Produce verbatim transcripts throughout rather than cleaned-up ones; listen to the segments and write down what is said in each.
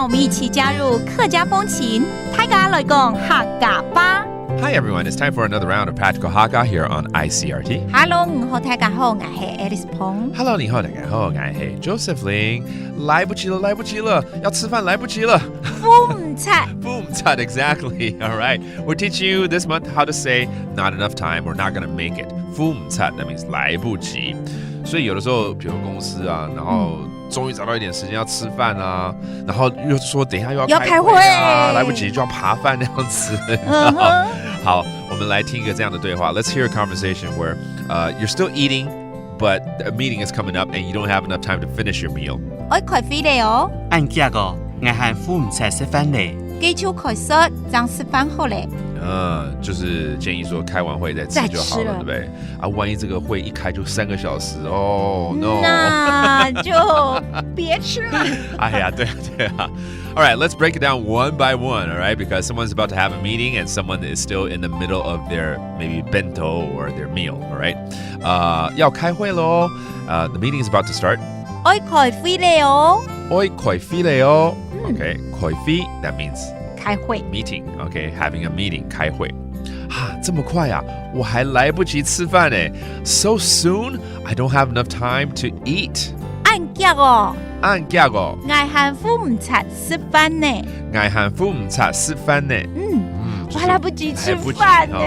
我们一起加入客家风情，大家来讲客家话。 Hi everyone, it's time for another round of Practical Hakka here on I C R T. Hello，你好，大家好，我是 Alice 彭。 Hello，你好，大家好，我是 Joseph Ling。来不及了，来不及了，要吃饭来不及了。不唔切，不唔切，exactly. All right. We're teaching you this month how to say not enough time or not gonna make it. 不唔切，that means 来不及。所以有的时候，比如公司啊，然后终于找到一点时间要吃饭啊，然后又说等一下又要要开会啊，开会。来不及就要扒饭那样子。嗯哼。好，我们来听一个这样的对话。Let's hear a conversation where uh, you're still eating, but a meeting is coming up and you don't have enough time to finish your meal. 愛開會咧哦，恁遽哦，𠊎還赴毋掣食飯咧。該就開說，正食飯好咧。嗯，就是建议说开完会再吃就好了，再吃了。对不对？啊，万一这个会一开就三个小时哦，no。那就别吃了。哎呀，对啊，对啊。All right, let's break it down one by one, all right? Because someone's about to have a meeting and someone is still in the middle of their maybe bento or their meal, all right? 呃，要开会喽。呃，the meeting is about to start. 愛開會咧哦，愛開會咧哦。OK，開會，that means 開會。 meeting. OK, having a meeting, 开会。啊，这么快啊！我还来不及吃饭呢。So soon, I don't have enough time to eat. 恁遽哦，恁遽哦，𠊎還赴毋掣食飯呢。 𠊎還赴毋掣食飯呢。嗯，嗯，我還來不及吃飯呢。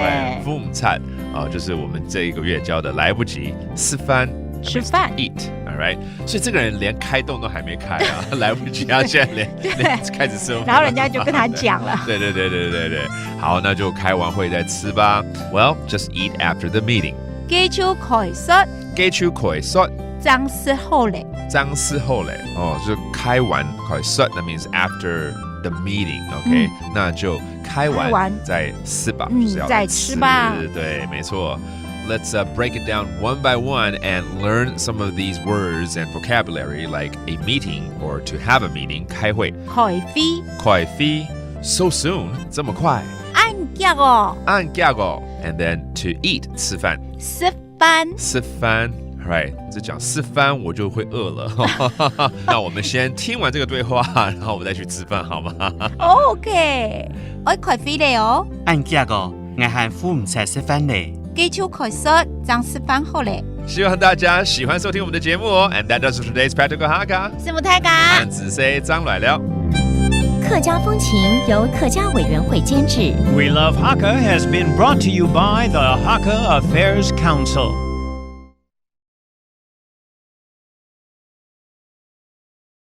赴毋掣啊，就是我们这一个月教的来不及吃饭，吃饭。 eat, all right. 所以这个人连开动都还没开啊，来不及，他现在连连开始吃饭。然后人家就跟他讲了。对对对对对对，好，那就开完会再吃吧。Well, just eat after the meeting. 該就開說，該就開說，正食好咧。正食好咧，哦，就是开完开说，that means after the meeting, OK？、那就开完开完再吃吧，嗯就是要再吃吧。对，没错。Let's uh, break it down one by one and learn some of these words and vocabulary like a meeting or to have a meeting, 开会。開會。 开会，so soon，这么快？恁遽哦，恁遽哦，and then to eat，吃饭。食飯。吃饭，right？这讲吃饭我就会饿了。那我们先听完这个对话，然后我们再去吃饭，好吗？ OK，愛開會咧哦，恁遽哦，𠊎還赴毋掣食飯咧。該就開說，正食飯好咧。希望大家喜欢收听我们的节目哦。And that does it for today's Practical Hakka. 承蒙大家。俺子say 张来了。客家风情由客家委员会监制。 We Love Hakka has been brought to you by the Hakka Affairs Council.